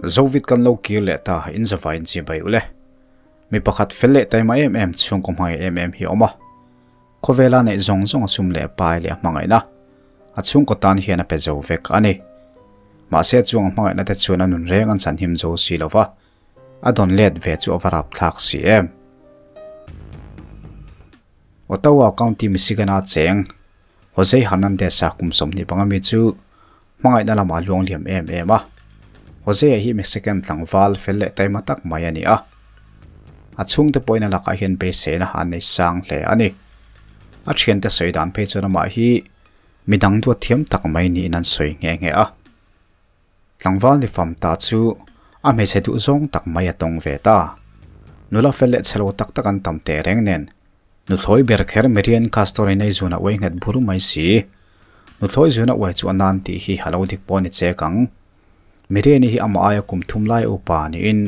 Zovit kan lo kir leh ta in zavai in chibai ule. Mi pakhat fel leh taima em em chhungkaw hmangaih em em hi a awm a. Khawvela neih zawng zawng a sum leh pai leh a hmangaihna a chhungkaw tan hian a pe zo vek a ni. Mahse chuang a hmangaihna te chuan a nun reng an chanhim zo si lo va, a dawn let ve chu a va rapthlak si em. Ottawa County Michigan-a cheng Jose Hernandez-a kum 25 mi chu hmangaihna lamah luang liam em em a. Jose-a hi Mexican tlangval fel leh taima tak mai a ni a. A chhungte pawhin a lakah hian beiseina an nei sang hle a ni. A thiante sawi dan phei chuan amah hi midang duat thiam tak mai niin an sawi nghe nghe a. Tlangval ni fam ta chu a hmeichhe duh zawng tak mai a tawng ve ta. Nula fel leh chhelo tak tak an tam teh reng nen Nuthlawi ber kher Marian Castor in ei zun a uai nghet bur mai si. Nuthlawi zun a uai chu a nan tih hi a lo dik pawh a ni chek ang. Marian-i hi amah aia kum thum lai upa niin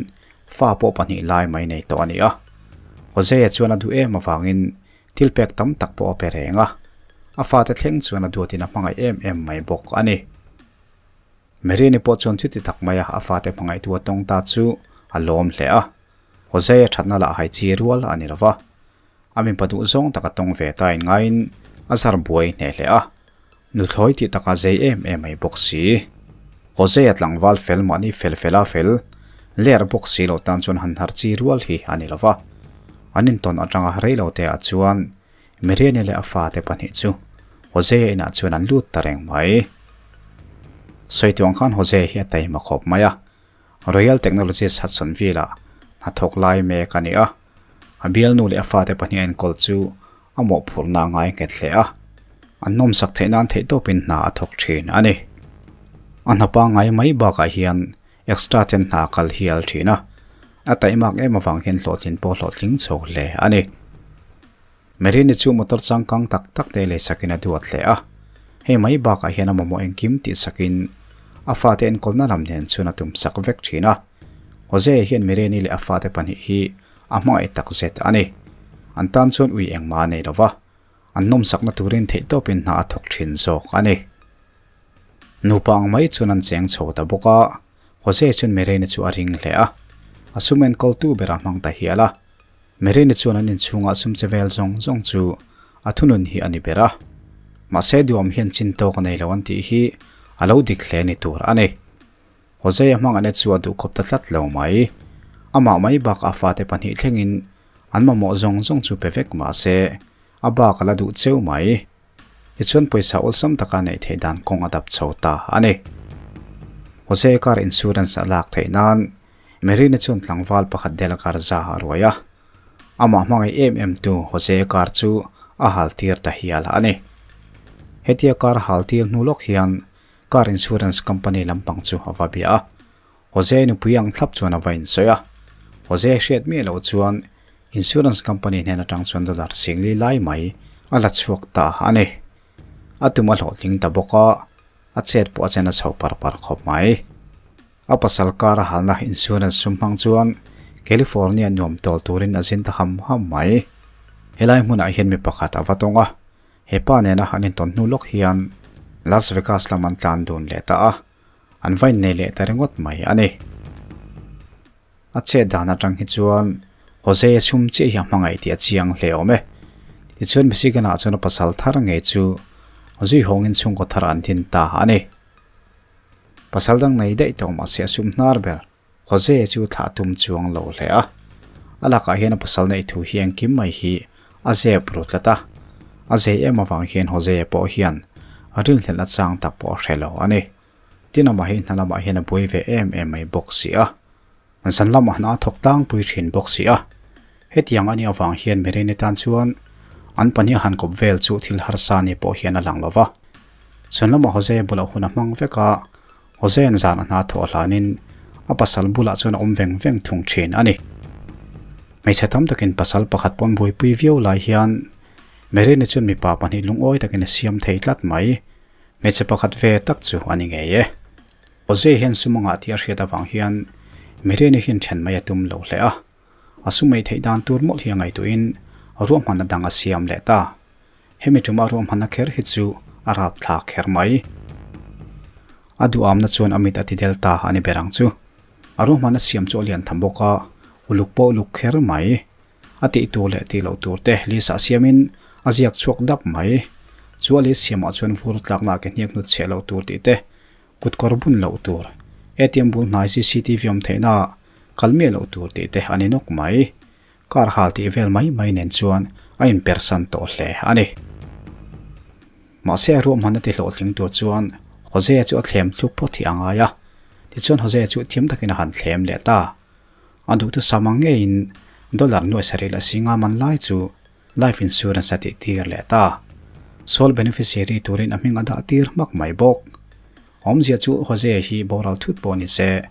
fa pawh pahnih lai mai nei tawh a ni a. Hosea chuan a duh em avangin thil pek tam tak pawh a pe reng a. A fate thleng chuan a duatin a hmangaih em em mai bawk a ni. Marian-i pawh chuan chuti tak maia a fate hmangaihtu a tawng ta chu a lawm hle a. Hosea thatna lah hai chi rual a ni lo va, a mipa duh zawng taka tawng ve ta in ngaiin a zar buai hneh hle a, nuthlawi tih taka zei em em mai bawk si. Hosea tlangval fel mahni fel fela fel ler bawk si lo tan chuan han har chi rual hi a ni lo va, an intawn atanga rei lo te ah chuan Miriani leh a fate pahnih chu Hosea inah chuan an lut ta reng mai. Sawi tuang khan Hosea hi a taima khawp mai a, Royal Technologies Hudsonville-ah hnathawk lai mek a ni a, a bialnu leh a fate pahnih a enkawl chu a mawhphurhna a ngai nghet hle a, an nawmsak theih nan theihtawpin hna a thawk thin a ni. A hna pangngai mai bakah hian extra ten hna a kal hial thin a, a taihmak em avang hian hlawhtlin pawh hlawhtling chho hle a ni. Marini chu motor changkang tak tak te leisakin a duat hle a, hei mai bakah hian a mamawh engkim tihsakin a fate enkawlna lam nen chuan a tumsak vek thin a. Jose hian Marini leh a fate pahnih hi a hmangaih tak zet a ni. An tan chuan ui engmah a nei lo va, an nawmsakna turin theihtawpin hna a thawk thin zawk a ni. Nupa ang mai chuan an cheng chho ta bawk a, Jose chuan Marini chu a ring hle a, a sum enkawltu berah hmang ta hial a. Marina chuan an inchhungah sum che vel zawng zawng chu a thunun hi a ni ber a. Mahse duam hian chin tawk a nei lo an tih hi a lo dik hle ni tur a ni. Hosea hmangahna chu a duhkhawp ta tlat lo mai. Amah mai bak a fate pahnih thlengin an mamawh zawng zawng chu pe vek mahse a bak a la duh cheu mai. Tichuan pawisa awlsam taka neih theih dan kawng a dap chho ta a ni. Jose car insurance a lak theih nan Marina chuan tlangval pakhat Dela Garza a ruai a. Amah hmangaih em em tu Jose car chu a hal tir ta hial a ni. Hetia car hal tir hnu lawk hian car insurance company lampang chu a va bia a. Jose nupui ang thlap chuan a va insawi a. Jose hriat miah loh chuan insurance company hnen atang chuan dollar singli lai mai a la chhuak ta a ni. A tum a hlawhtling ta bawk a, a chet pawh a chen a chho par par khawp mai. A pasal kar a halna insurance sum hmang chuan California nuam tawl turin a zin ta ham ham mai. Helai hmunah hian mi pakhat a va tawng a, he pa nena an intawn hnu lawk hian Las Vegas lam an tlan dun leh ta a. An va innei leh ta ringawt mai a ni. A chet dan atang hi chuan Jose chhum chiah hi a hmangaih tih a chiang hle awm e. Tichuan Michigan-ah chuan a pasal thar ngei chu zui hawngin chhungkaw thar an din ta a ni. Pasal dang nei daih tawh mahse a sum hnar ber. Jose chu thlah tum chuang lo hle a. A lakah hian a pasal neih thu hi engkim mai hi a zep ru tlat a. A zei em avang hian Jose pawh hian a rinhlelhna chang tak pawh a hre lo a ni. Tin amah hi hna lamah hian a buai ve em em mai bawk si a. Zan lamah hna a thawk tlangpui thin bawk si a. Hetiang a nih avang hian Mirene tan chuan an pahnih a han kawp vel chu thil harsa ni pawh hian a lang lo va. Chhun lamah Jose bulah hun a hmang vek a. Hosea-n zan a hna thawh hlanin a pasal bulah chuan a awm veng veng thung thin a ni. Hmeichhe tam takin pasal pakhat pawn buaipui viau lai hian Marina chuan mipa pahnih lungawi takin a siam thei tlat mai. Hmeichhe pakhat ve tak chu a ni ngei e. Hosea hian sum a ngah tih a hriat avang hian Marina hian then mai a tum lo hle a. A sum ei theih dan tur mawlh hi a ngaihtuahin ruahmanna dang a siam leh ta. Hemi ṭuma ruahmanna kher hi chu a rapthlak kher mai. A duhamna chuan a mit a ti del ta a ni ber ang chu. A ruahmanna siam chu a lian tham bawk a, uluk pawh uluk kher mai. A tih tur leh tih loh tur te list ah siamin a ziak chhuak dap mai. Chu a list siamah chuan vur tlakna ke hniak hnut chhiah loh tur tih te, kut kawr bun loh tur, ATM bul hnai cctv awm theihna ah kal miah loh tur tih te a ni nawk mai. Car hal tih vel mai mai nen chuan a inpersan tawh hle a ni. Mahse a ruahmanna ti hlawhtling tur chuan Hosea chu a thlem thluk phawt hi a ngai a, tichuan Hosea chu thiam takin a han thlem leh ta. A duhtu sam ang ngeiin dollar nuai sarih leh singa man lai chu life insurance a tih tir leh ta. Sole beneficiary turin a hming a dah tir hmak mai bawk. Awmzia chu Hosea hi boral thut pawh ni se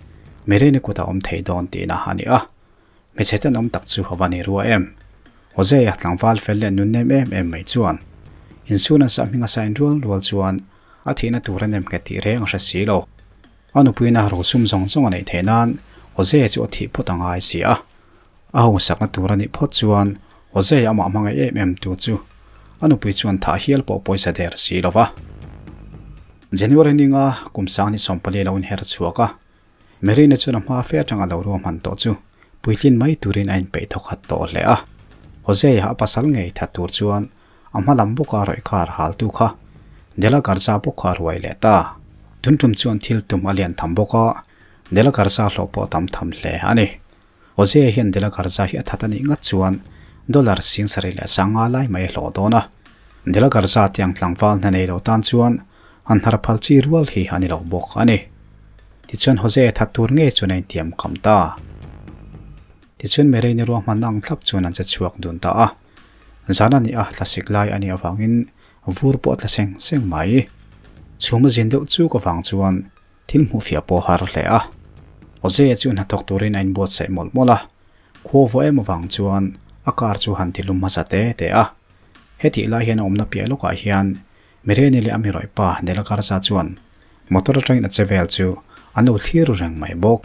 Mirene kutah awm thei dawn tihna a ni a. Hmeichhe tenawm tak chu a va ni rua em? Hosea tlangval fel leh nun nem em em mai chuan insurance a hming a sign rual rual chuan a thihna tur a nem nghet tih reng a hre si lo. A nupuina rosum zawng zawng a neih theih nan Hosea chu a thih phawt a ngai si a. A hausakna tur a nih phawt chuan Hosea amah hmangaih em em tu chu a nupui chuan thah hial pawh pawisa der si lo va. January ninga kum sang ni 14 lo inher chhuak a. Marina chuan a hma fe atanga lo ruahman tawh chu puitlin mai turin a inpeih thawkhat tawh hle a. Hosea a pasal ngei that tur chuan a hma lam bawka rawih kar haltu kha Dela Garza bawk kha a ruai leh ta. Tun tum chuan thil tum a lian tham bawk a, Dela Garza hlawh pawh a tam tham hle a ni. Hosea hian Dela Garza hi a that a nih ngat chuan dollar 75,000 lai mai a hlawh dawn a. Dela Garza tiang tlangval hna nei lo tan chuan an hnar phal chi rual hi a ni lo bawk a ni. Tichuan Hosea that tur ngei chuan a intiam kam ta. Tichuan Mary-ni ruahmanna ang thlap chuan an che chhuak dun ta a. Zan a nih a, thlasik lai a nih avangin vur pawh a tla seng seng mai. Chhum a zin deuh chuk avang chuan thil hmuh fiah pawh a har hle a. Hosea chu hnathawk turin a inbuatsaih mawlh mawlh a. Khua vawh em avang chuan a car chu han ti lum hmasa te te a. Hetih lai hian a awmna piah lawkah hian Mireni leh a mirawih pa Dela Garza chuan motor atangin a che vel chu an lo thlir reng mai bawk.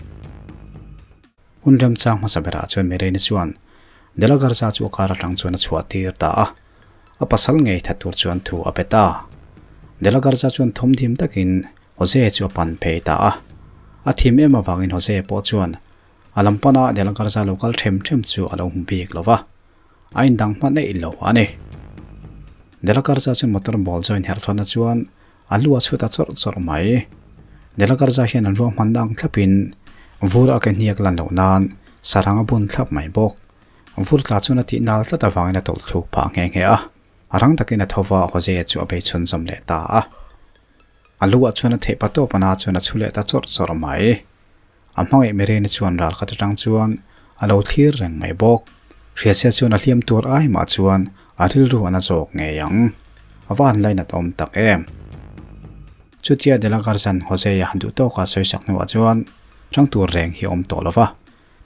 Hun remchang hmasa berah chuan Mireni chuan Dela Garza chu a car atang chuan a chhuah tir ta a, a pasal ngei that tur chuan thu a pe ta. Dela Garza chuan thawmdim takin Jose chu a pan phei ta a, a thim em avangin Jose pawh chuan a lam pana Dela Garza lo kal them them chu a lo hmu bik lo va. A indang hma neih lo a ni. Dela Garza chuan motor ball join herh thawnna chuan a lu a chhut a chawrh chawrh mai. Dela Garza hian an ruahmanna ang thlapin vur a ke hniak lan loh nan sarang a bun thlap mai bawk. Vur tla chuan a tih nal tlat avangin a tawlh thluk phah nghe nghe a. A rang takin a tho va, Hosea chu a bei chhunzawm leh ta a. A lu ah chuan a theih pa tawp ana chuan a chhu leh ta chawrh chawrh mai. A hmangaih Mireni chuan ral khat atang chuan a lo thlir reng mai bawk. Hriatsia chuan a hliam tur ai mah chuan a rilru a na zawk ngei ang. A va han lainat awm tak em. Chutia Dela Garzan Hosea duh tawka sawisak hnuah chuan chang tur reng hi a awm tawh lo va.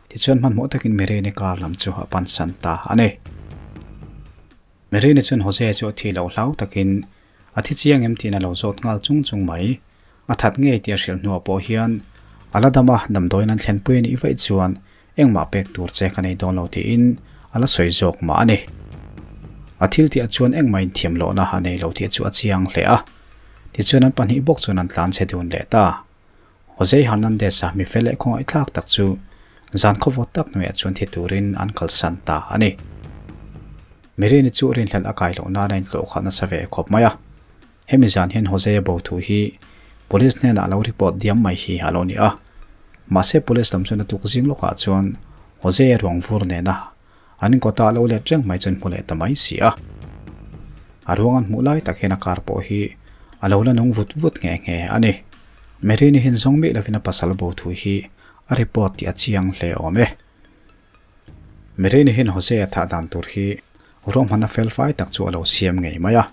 Tichuan hmanhmawh takin Mireni kar lam chu a pansan ta a ni. Mireni chuan Hosea chu a thi lo hlau takin A thi chiang em tiin a lo zawt nghal chung chung mai. A that ngei tih a hrilh hnuah pawh hian a la dam a, damdawiin an thlenpui a nih vaih chuan engmah pek tur che ka nei dawn lo tiin a la sawi zawk mah a ni. A thil tihah chuan engmah inthiam lohna a nei lo tih chu a chiang hle a. Tichuan an pahnih bawk chuan an tlan chhe dun leh ta. Jose Hernandez-a mi fel leh khawngaihthlak tak chu zan khawvawt tak hnuaiah chuan thi turin an kalsan ta a ni. Mirene chu rinhlelh a kai loh nan a intlawh khalh nasa ve khawp mai a. Hemi zan hian Jose-a bo thu hi Police hnenah lo report diam mai hi a lo ni a. Mahse Police lam chuan a tuk zing lawkah chuan Jose-a ruang vur nena an inkawtah a lo let reng mai chuan hmu leh ta mai si a. A ruang an hmuh lai tak hian a car pawh hi a lo la nung vut vut nghe nghe a ni. Mirene hian zawng miah lovin a pasal bo thu hi a report tih a chiang hle awm e. Mirene hian Hosea thah dan tur hi ruahmanna fel fai tak chu a lo siam ngei mai a,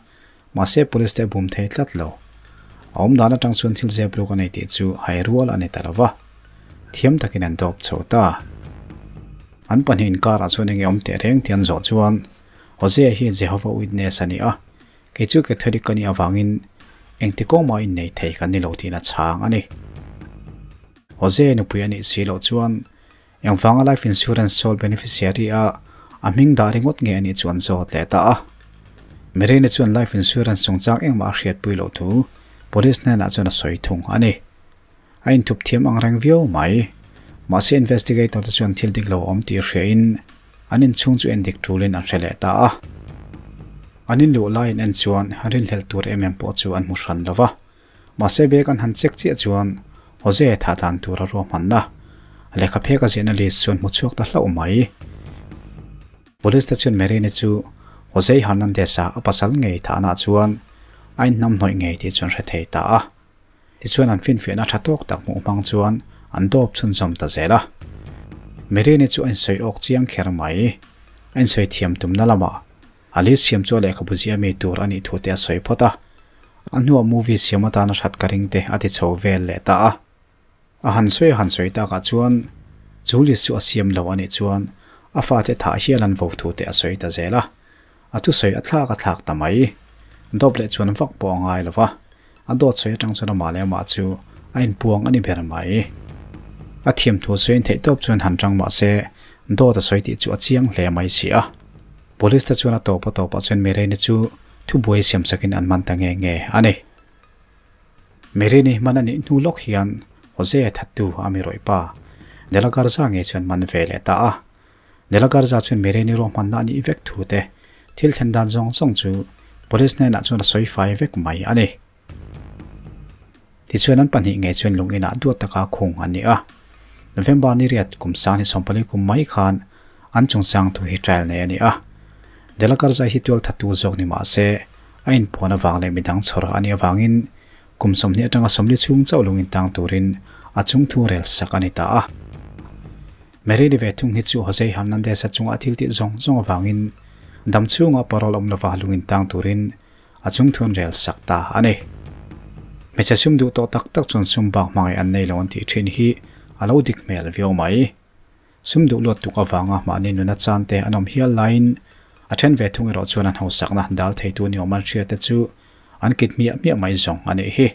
mahse police te a bum thei tlat lo. A awm dan atang chuan thil zep ruk a nei tih chu hai rual a ni ta lo va, thiam takin an dawp chho ta. An pahnih inkarah chuan enge awm teh reng tih an zawh chuan Hosea hi Jehovah Witness a ni a, kei chu Catholic ka nih avangin engti kawng mah innei thei kan ni lo tiin a chhang a ni. Hosea nupui a nih si loh chuan Engvanga life insurance sole beneficiary a a hming dah ringawt nge anih chu an zawt leh ta a. Mirene chuan life insurance chungchang engmah a hriatpui loh thu police hnenah chuan a sawi thung a ni. A inthup thiam ang reng viau mai. Mahse investigator te chuan thil dik lo a awm tih hriain an inchhung chu endik tulin an hre leh ta a. An inluh laiin en chuan rinhlelh tur em em pawh chu an hmu hran lo va. Mahse bag an han check chiah chuan Jose thah dan tur a ruahmanna lehkha phek a ziahna list chu an hmu chhuak ta hlauh mai. Police te chuan Marine chu Jose Hernandez-a a pasal ngei thahnaah chuan a inhnamhnawih ngei tih chu an hre thei ta a. Tichuan an finfiahna tha tawk tak hmuh hmang chuan an dawp chhunzawm ta zel a. Marine chu a insawi awk chiang kher mai. A insawi thiam tumna lamah a list siam chu a lehkhabu zia mi tur a nih thu te a sawi phawt a. A hnuah movie siam atana hrat ka ring te a ti chho vel leh ta a. A han sawi a han sawi takah chuan chu list chu a siam lo a nih chuan a fate thah hial an vo thu te a sawi ta zel a. A thusawi a thlak a thlak ta mai. Dawp leh chuan vak pawh a ngai lo va, a dawt sawi atang chuan amah leh amah chu a inpuang a ni ber mai. A thiam thu sawiin theihtawp chuan han tang mah se dawt a sawi tih chu a chiang hle mai si a. Police te chuan a tawp a tawpah chuan Mireni chu thubuai siam sakin an man ta nge nge a ni. Mireni hman a nih hnu lawk hian Jose thattu a mi rawih pa De La Garza ngei chuan man ve leh ta a. De La Garza chuan Mireni ruahmanna a nih vek thu te thil thlen dan zawng zawng chu Police hnenah chuan a sawi fai vek mai a ni. Tichuan an pahnih ngei chuan lung inah duat taka khung an ni a. November ni riat kum sang ni 14 kum mai khan an chungchang thu hi trial nei a ni a. De La Garza hi tual thattu zawk ni mah se a inpuan avang leh midang chhawr a nih avangin kum 20 atanga 40 chhung chauh lung intang turin a chungthu rel sak a ni ta a. Mary ve thung hi chu Jose Hernandez-a chunga thil tih zawng zawng avangin dam chhunga parole awm lova lung intang turin a chungthu an rel sak ta a ni. Hmeichhe sum duh tawh tak tak chuan sum bak hmangaih an nei lo an tih thin hi a lo dik hmel viau mai. Sum duh luat tuk avanga mahni nuna chan te an awm hial laiin a then ve thung erawh chuan an hausakna dal theitu ni awm an hriat te chu an kit hmiah hmiah mai zawng a nih hi.